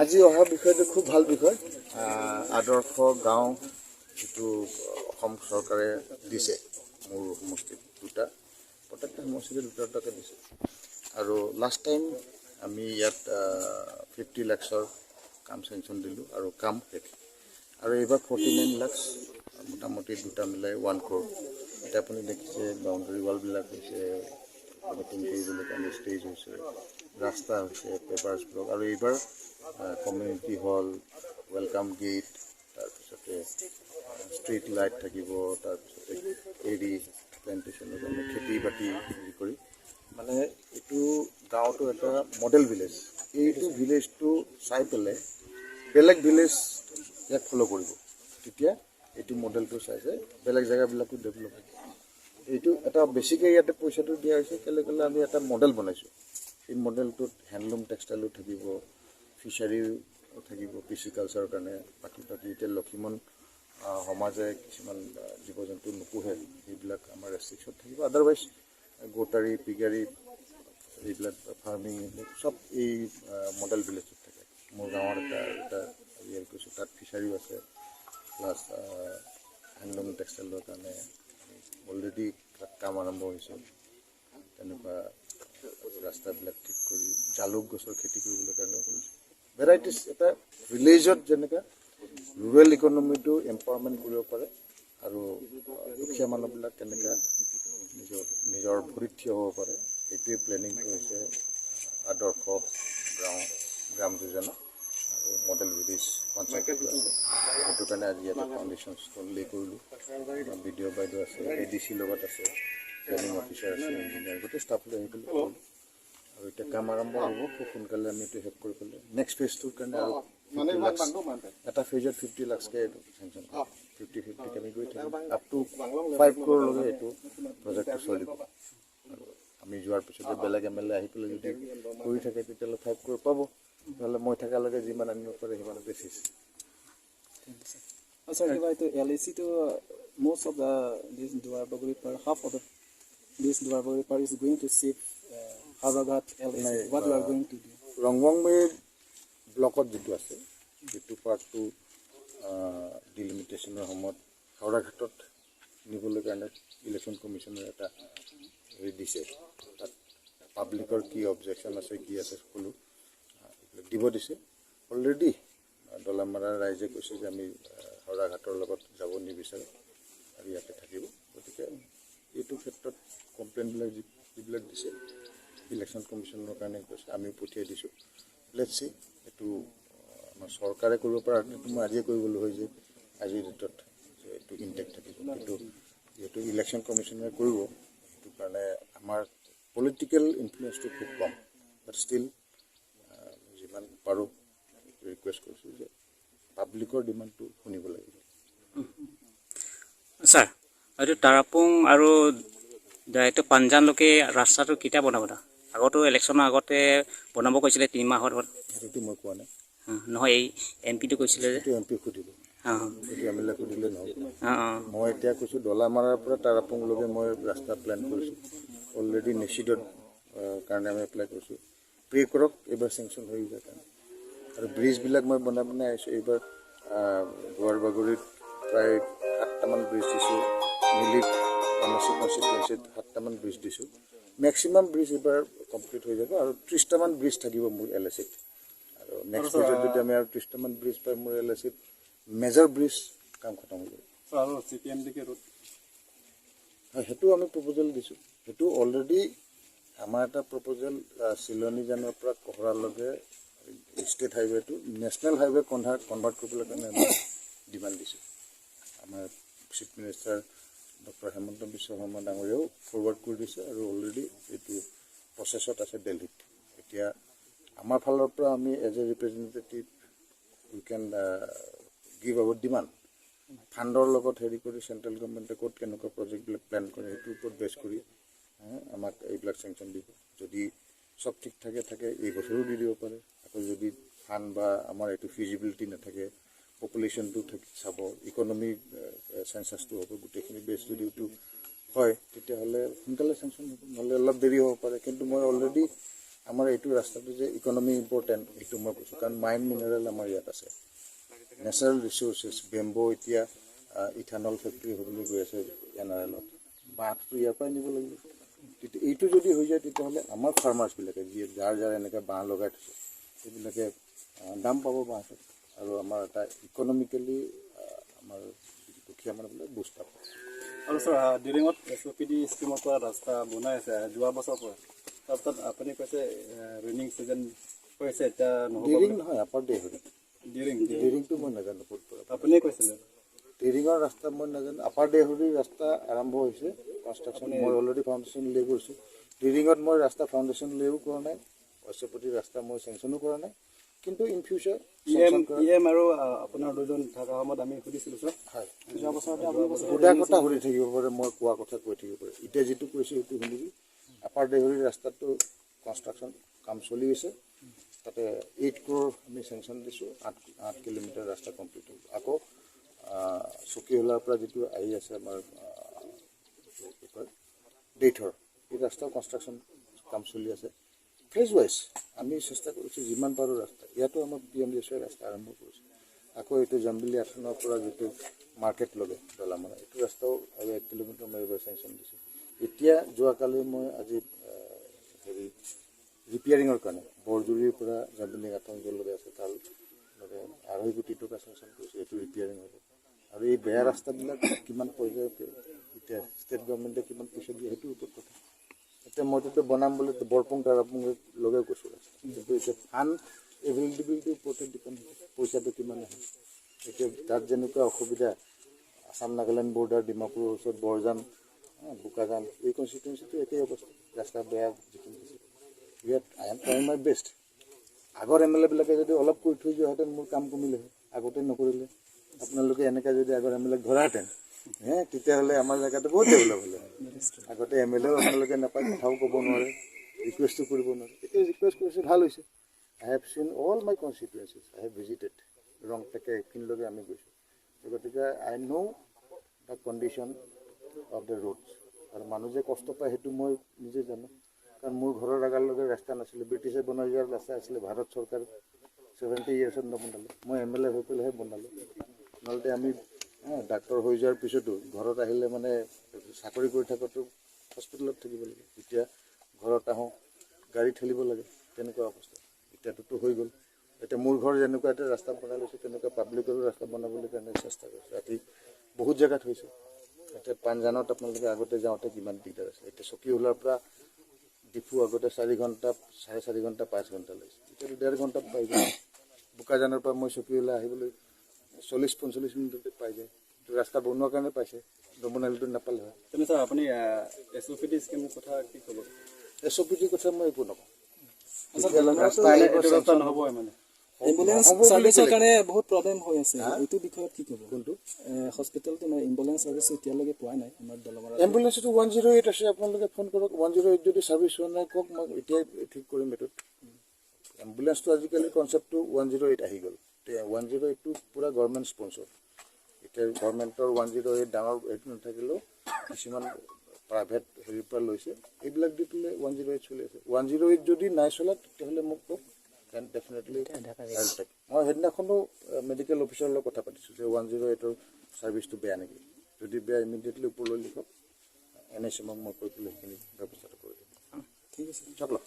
আজি অহা বিষয়টো খুব ভাল বিষয়। আদৰ্শ গাঁও যিটো অসম চৰকাৰে দিছে, মোৰ সমষ্টিত দুটা, প্ৰত্যেকটা সমষ্টিতে দুটা দুটাকৈ দিছে। আৰু লাষ্ট টাইম আমি ইয়াত 50 লাখছৰ কাম চেংচন দিলোঁ আৰু কাম শেষ। আৰু এইবাৰ 49 লাখছ, মোটামুটি দুটা মিলাই 1 ক্ৰ'ৰ। এতিয়া আপুনি দেখিছে, বাউণ্ডেৰী ৱালবিলাক হৈছে, মিটিং কৰিবলৈ কাৰণে ষ্টেজ হৈছে, ৰাস্তা হৈছে, পেভাৰ্ছ ব্লক আৰু এইবাৰ কমিউনিটি হল, welcome gate, তাৰপিছতে ষ্ট্ৰীট লাইট থাকিব, তাৰপিছতে এৰি প্লেণ্টেশ্যনৰ কাৰণে খেতি বাতি হেৰি কৰি, মানে এইটো গাঁৱটো এটা মডেল ভিলেজ। এইটো ভিলেজটো চাই পেলাই বেলেগ ভিলেজ ইয়াক ফ'ল' কৰিব। তেতিয়া এইটো মডেলটো চাই চাই বেলেগ জেগাবিলাকো ডেভেলপ হ'ব। এইটো এটা বেছিকৈ ইয়াতে পইচাটো দিয়া হৈছে। কেলৈ ক'লে আমি এটা মডেল বনাইছোঁ। এই মডেলটোত হেণ্ডলুম টেক্সটাইলো থাকিব, ফিচাৰীও থাকিব, পিচিকালচাৰৰ কাৰণে। বাকী বাকী এতিয়া লখিমন সমাজে কিছুমান জীৱ জন্তু নোপোহে, সেইবিলাক আমাৰ ৰেষ্ট্ৰিকশ্যন থাকিব। আদাৰৱাইজ গোটাৰী, পিগাৰী, এইবিলাক ফাৰ্মিং, এইবিলাক চব এই মডেল ভিলেজত থাকে। মোৰ গাঁৱত এটা এটা হেৰি কৰিছোঁ, তাত ফিচাৰীও আছে, প্লাছ হেণ্ডলুম টেক্সটাইলৰ কাৰণে অলৰেডি তাত কাম আৰম্ভ হৈছে। তেনেকুৱা ৰাস্তাবিলাক ঠিক কৰি জালুক গছৰ খেতি কৰিবলৈ কাৰণেও কৰিছোঁ। ভেৰাইটিজ এটা ভিলেজত যেনেকৈ ৰুৰেল ইকনমিটো এম্পাৱাৰমেণ্ট কৰিব পাৰে আৰু দুখীয়া মানুহবিলাক কেনেকৈ নিজৰ নিজৰ ভৰিত থিয় হ'ব পাৰে, এইটোৱে প্লেনিংটো হৈছে আদৰ্শ গাঁও গ্ৰাম যোজনা আৰু মডেল ভিলেজ পঞ্চায়তটো আছে। সেইটো কাৰণে আজি ইয়াতে ফাউণ্ডেশ্যন ষ্ট'ন লে কৰিলোঁ। বি ডি অ' বাইদেউ আছে, এ ডি চিৰ লগত আছে, প্লেনিং অফিচাৰ আছে, ইঞ্জিনিয়াৰ, গোটেই ষ্টাফ লৈ আহি পেলাই কৰিলোঁ। আৰু এতিয়া কাম আৰম্ভ হ'ব খুব সোনকালে। আমি এইটো শেষ কৰি পেলাই নেক্সট ফেজটোৰ কাৰণে আৰু 50 লাখ, এটা ফেজত 50 লাখছকৈ এইটো চেংচন, 50 50কে আমি গৈ থাকিম। আপ টু 5 ক্ৰ'ৰলৈকে এইটো প্ৰজেক্টটো চলিব। আৰু আমি যোৱাৰ পিছতে বেলেগ এম এল এ আহি পেলাই যদি কৰি থাকে, তেতিয়াহ'লে 5 ক্ৰ'ৰ পাব। নহ'লে মই থকালৈকে যিমান আনিব পাৰে সিমানে বেছি। Sir, কিবা এইটো এল এ চিটো, most of the this Duarbagori part, half of the this Duarbagori part is going to shift Howraghat LAC. নাই, What you are going to do? ৰংবংমে ব্লকত যিটো আছে, সেইটো পাৰ্টটো ডিলিমিটেশ্যনৰ সময়ত হাওৰাঘাটত নিবলৈ কাৰণে ইলেকশ্যন কমিশ্যনৰ এটা হেৰি দিছে। তাত পাব্লিকৰ কি অবজেকশ্যন আছে, কি আছে, সকলো এইবিলাক দিব দিছে। অলৰেডি দলামাৰাৰ ৰাইজে কৈছে যে আমি হাওৰাঘাটৰ লগত যাব নিবিচাৰোঁ আৰু ইয়াতে থাকিব। গতিকে এইটো ক্ষেত্ৰত কমপ্লেইনবিলাক যিবিলাক দিছে, ইলেকশ্যন কমিশ্যনৰ কাৰণে কৈছে, আমিও পঠিয়াই দিছোঁ। Let's C, এইটো আমাৰ চৰকাৰে কৰিব পৰা হ'লেতো মই আজিয়ে কৰিবলৈ হৈ যে আজিৰ ডেটত যে এইটো ইনটেক্ট থাকিব। কিন্তু যিহেতু ইলেকশ্যন কমিশ্যনে কৰিব, সেইটো কাৰণে আমাৰ পলিটিকেল ইনফ্লুৱেঞ্চটো খুব কম। বাট ষ্টিল যিমান পাৰোঁ ৰিকুৱেষ্ট কৰিছোঁ যে পাব্লিকৰ ডিমাণ্ডটো শুনিব লাগিব। ছাৰ, এইটো তাৰাপুং আৰু এইটো পাঞ্জানলৈকে ৰাস্তাটো কেতিয়া বনাব? দা আগতো ইলেকশ্যনৰ আগতে বনাব কৈছিলে 3 মাহত। সেইটোতো মই কোৱা নাই। নহয়, এই এম পিটো কৈছিলে যে। সেইটো এম পি সুধিব। সেইটো এম এল এ সুধিলে নহ'ব। অঁ অঁ মই এতিয়া কৈছোঁ, দলামাৰাৰ পৰা তাৰাপুংলৈকে মই ৰাস্তা প্লেন কৰিছোঁ। অলৰেডি নেচিডত কাৰণে আমি এপ্লাই কৰিছোঁ। প্ৰে কৰক এইবাৰ চেংচন হৈ যায় কাৰণে। আৰু ব্ৰিজবিলাক মই বনাই বনাই আহিছোঁ। এইবাৰ দুৱাৰবাগৰিত প্ৰায় সাতটামান ব্ৰিজ দিছোঁ, মিলিক কনষ্টিটুৱেঞ্চিত সাতটামান ব্ৰিজ দিছোঁ। মেক্সিমাম ব্ৰিজ এইবাৰ কমপ্লিট হৈ যাব আৰু 30টামান ব্ৰিজ থাকিব মোৰ এল এ চিত। আৰু নেক্সট ফেজত যদি আমি আৰু 30টামান ব্ৰিজ পাই, মোৰ এল এ চিত মেজৰ ব্ৰিজ কাম খতম হৈ যাব। আৰু চি পি এম ডি কে ৰোড? হয়, সেইটো আমি প্ৰপ'জেল দিছোঁ। সেইটো অলৰেডি আমাৰ এটা প্ৰপ'জেল, চিলনীজানৰ পৰা কহৰালৈকে ষ্টেট হাইৱেটো নেশ্যনেল হাইৱে কনভাৰ্ট কৰিবলৈ কাৰণে আমি ডিমাণ্ড দিছোঁ। আমাৰ chief minister doctor Hemanta Biswa Sarma ডাঙৰীয়াও forward কৰি দিছে আৰু অলৰেডি এইটো প্ৰচেছত আছে দিল্লীত। এতিয়া আমাৰ ফালৰ পৰা আমি as a representative we can give our demand. ফাণ্ডৰ লগত হেৰি কৰি চেণ্ট্ৰেল গভমেণ্টে ক'ত কেনেকুৱা প্ৰজেক্টবিলাক প্লেন কৰে, সেইটোৰ ওপৰত বেছ কৰি আমাক এইবিলাক চেংচন দিব। যদি চব ঠিক ঠাকে থাকে, এই বছৰো দি দিব পাৰে। আকৌ যদি ফাণ্ড বা আমাৰ এইটো ফিজিবিলিটি নাথাকে, পপুলেশ্যনটো থাকি চাব, ইকনমি চেঞ্চাছটো হ'ব, গোটেইখিনি বেছ যদি এইটো হয়, তেতিয়াহ'লে সোনকালে চেংচন হ'ব, নহ'লে অলপ দেৰি হ'ব পাৰে। কিন্তু মই অলৰেডি আমাৰ এইটো ৰাস্তাটো যে ইকনমি ইম্পৰ্টেণ্ট, সেইটো মই কৈছোঁ, কাৰণ মাইন মিনাৰেল আমাৰ ইয়াত আছে, নেচাৰেল ৰিচ'ৰ্চেছ, বেম্বো। এতিয়া ইথানল ফেক্টৰী হ'বলৈ গৈ আছে এনআৰএলত, বাঁহটো ইয়াৰ পৰাই নিব লাগিব। তেতিয়া এইটো যদি হৈ যায়, তেতিয়াহ'লে আমাৰ ফাৰ্মাৰ্ছবিলাকে, যি যাৰ যাৰ এনেকৈ বাঁহ লগাই থৈছে, সেইবিলাকে দাম পাব বাঁহটোত আৰু আমাৰ এটা ইকনমিকেলি আমাৰ দুখীয়া মানুহবিলাক বুষ্ট পাব। আৰু ছাৰ, ডিৰিঙত এছঅ'পিডি স্কিমৰ পৰা ৰাস্তা বনাই আছে যোৱা বছৰৰ পৰা। তাৰপিছত আপুনি কৈছে ৰেইনিং ছিজন কৈছে, এতিয়া নহ'ব। ডিৰিং নহয়, আপাৰ দেহৰি। ডিৰিং। ডিৰিংটো মই নাজানো ক'ত পৰা। আপুনিয়ে কৈছিলে। ডিৰিঙৰ ৰাস্তা মই নাজানো। আপাৰ দেহৰিৰ ৰাস্তা আৰম্ভ হৈছে কনষ্ট্ৰাকশ্যন, মই অলৰেডি ফাউণ্ডেশ্যন লে কৰিছোঁ। ডিৰিঙত মই ৰাস্তা ফাউণ্ডেশ্যন লেও কৰা নাই, অশ্বপতি ৰাস্তা মই চেংচনো কৰা নাই, কিন্তু ইন ফিউচাৰ ই এম আৰু আপোনাৰ দুজন থকা সময়ত আমি সুধিছিলোঁ ছাৰ। হয়। যোৱা বছৰতে আপুনি কৈছিলে। সোধা কথা সুধি থাকিব পাৰে, মই কোৱা কথা কৈ থাকিব পাৰে। এতিয়া যিটো কৈছোঁ সেইটো শুনিবি। আপাৰ দেহৰিৰ ৰাস্তাটো কনষ্ট্ৰাকশ্যন কাম চলি আছে। তাতে 8 ক্ৰ'ৰ আমি চেংচন দিছোঁ, 8 কিলোমিটাৰ ৰাস্তা কমপ্লিট হ'ব। আকৌ চকীহোলাৰ পৰা যিটো আহি আছে আমাৰ কি কয় ডেইথৰ, এই ৰাস্তাও কনষ্ট্ৰাকশ্যন কাম চলি আছে। ফেজ ৱাইজ আমি চেষ্টা কৰিছোঁ যিমান পাৰোঁ ৰাস্তা। ইয়াতো আমাৰ পিএমজিএছৰ ৰাস্তা আৰম্ভ কৰিছোঁ। আকৌ এইটো জাম্বিলি আথানৰ পৰা যিটো মাৰ্কেট লগে দলামৰা, এইটো ৰাস্তাও আৰু 1 কিলোমিটাৰ মই এইবাৰ চেংচন দিছোঁ। এতিয়া যোৱাকালি মই আজি হেৰি ৰিপেয়াৰিঙৰ কাৰণে বৰজুৰিৰ পৰা জাম্বিলি আথন য'লৈকে আছে, তাৰ লগে 2.5 কোটি টকা চেংচন কৰিছোঁ। এইটো ৰিপেয়াৰিং হ'ব। আৰু এই বেয়া ৰাস্তাবিলাক কিমান পৰ্যায়ত এতিয়া ষ্টেট গভৰ্ণমেণ্টে কিমান পইচা দিয়ে, সেইটোৰ ওপৰত কথা। এতিয়া মইতো বনাম বুলি বৰপুং তাৰাপুং লগে গৈছোঁ ৰাস্তা, কিন্তু এতিয়া ফাণ্ড এভেইলেবিলিটিৰ ওপৰতে ডিপেণ্ড, পইচাটো কিমান আহে। এতিয়া তাত যেনেকুৱা অসুবিধা, আছাম নাগালেণ্ড বৰ্ডাৰ ডিমাপুৰৰ ওচৰত বৰজান, বোকাজান, এই কনষ্টিটুৱেঞ্চিটো একেই অৱস্থা, ৰাস্তা বেয়া যিখিনি আছে। ইয়াত I am trying my best. আগৰ এম এল এবিলাকে যদি অলপ কৰি থৈ যোৱাহেঁতেন, মোৰ কাম কমিলে হয়। আগতে নকৰিলে। আপোনালোকে এনেকৈ যদি আগৰ এম এল এক ধৰাহেঁতেন হে, তেতিয়াহ'লে আমাৰ জেগাটো বহুত ডেভেলপ হ'লে হয়। আগতে এম এল এও আপোনালোকে নাপায়, কথাও ক'ব নোৱাৰে, ৰিকুৱেষ্টো কৰিব নোৱাৰে। এতিয়া ৰিকুৱেষ্ট কৰিছে, ভাল হৈছে। I have seen all my constituencies, I have visited. ৰংটেকে এইখিনিলৈকে আমি গৈছোঁ। গতিকে I know the condition of the roads. আৰু মানুহ যে কষ্ট পায়, সেইটো মই নিজে জানো, কাৰণ মোৰ ঘৰৰ আগাৰ লগে ৰাস্তা নাছিলে। ব্ৰিটিছে বনাই যোৱাৰ ৰাস্তা আছিলে, ভাৰত চৰকাৰ 70 ইয়েৰ্ছত নবনালে। মই এম এল এ হৈ পেলাইহে বনালোঁ। নহ'লে আমি ডাক্তৰ হৈ যোৱাৰ পিছতো ঘৰত আহিলে, মানে চাকৰি কৰি থাকোঁতেও হস্পিটেলত থাকিব লাগে। এতিয়া ঘৰত আহোঁ, গাড়ী ঠেলিব লাগে, তেনেকুৱা অৱস্থা। এতিয়াটোতো হৈ গ'ল। এতিয়া মোৰ ঘৰ যেনেকুৱা এটা ৰাস্তা বনাই লৈছোঁ, তেনেকুৱা পাব্লিকৰো ৰাস্তা বনাবলৈ কাৰণে চেষ্টা কৰিছোঁ। ৰাতি বহুত জেগাত হৈছে। এতিয়া পাঞ্জানত আপোনালোকে আগতে যাওঁতে কিমান দিগদাৰ আছিল। এতিয়া চকীহোলাৰ পৰা ডিফু আগতে 4 ঘণ্টা, 4.5 ঘণ্টা, 5 ঘণ্টা লাগিছে, এতিয়া 1.5 ঘণ্টাত পাই যায়। বোকাজানৰ পৰা মই চকীহোলা আহিবলৈ 40-45 মিনিটতে পাই যায়। এইটো ৰাস্তা বনোৱাৰ কাৰণে পাইছে, নবনালেতো নাপালে হয়। তেনে ছাৰ, আপুনি এছঅ'পিডি স্কিমৰ কথা কি ক'ব? এছঅ'পিডিৰ কথা মই একো নকওঁ। ৰাস্তা আহিব। এইটো ৰাস্তা নহ'বই মানে। এম্বুলেঞ্চ নহ'ব বুলি চাৰ্ভিচৰ কেলে? কাৰণে বহুত প্ৰব্লেম হৈ আছে, এইটো বিষয়ত কি ক'ব? কোনটো? হস্পিটেলটো মানে এম্বুলেঞ্চ চাৰ্ভিচ এতিয়ালৈকে পোৱা নাই আমাৰ দলমৰাত। এম্বুলেঞ্চটো 108 আছে, আপোনালোকে ফোন কৰক। 108 যদি ছাৰ্ভিচ হোৱা নাই কওক, মই এতিয়াই ঠিক কৰিম এইটোত। এম্বুলেঞ্চটো আজিকালি কনচেপ্টটো 108 আহি গ'ল। 108টো পূৰা গভৰ্ণমেণ্ট স্পনচৰ। এতিয়া গভৰ্ণমেণ্টৰ 108 ডাঙৰ এইটো নাথাকিলেও কিছুমান প্ৰাইভেট হেৰিৰ পৰা লৈছে, এইবিলাক দি পেলাই 108 চলি আছে। 108 যদি নাই চলা, তেতিয়াহ'লে মোক কওক, then definitely. মই সেইদিনাখনো মেডিকেল অফিচাৰৰ লগত কথা পাতিছোঁ যে 108ৰ ছাৰ্ভিচটো বেয়া নেকি। যদি বেয়া, ইমিডিয়েটলি ওপৰলৈ লিখক, এনএইচএমক মই কৈ পেলাই সেইখিনি ব্যৱস্থাটো কৰি দিম। ঠিক আছে। চকলো।